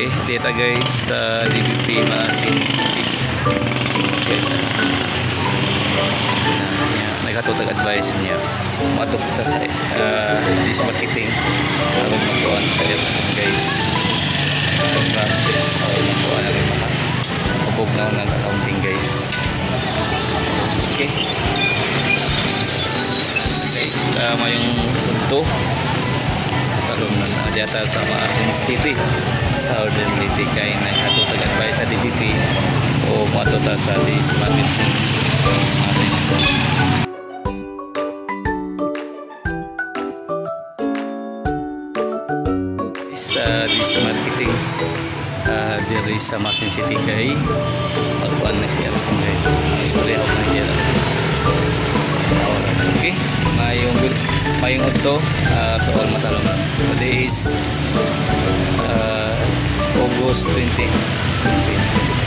Okay, dito guys sa DBP Maasin City. Guys, ano? Na, niya, naghatod advice niya. Matok ta sa this marketing. Aron magkuan sa guys. Ang process aron magkuan aron maka hubog na ng accounting, guys. Okay. Guys, mayong udto karon na diyata sa Maasin City, Southern Leyte, kay naghatod og advice sa DBP o moadto ta sa this marketing Maasin City. Sa this marketing diri sa Maasin City kay pagkuan na siya, guys. Istorya ko na siya. Okay, mayong good, mayong udto to all matalom. Today is August 20, 2024.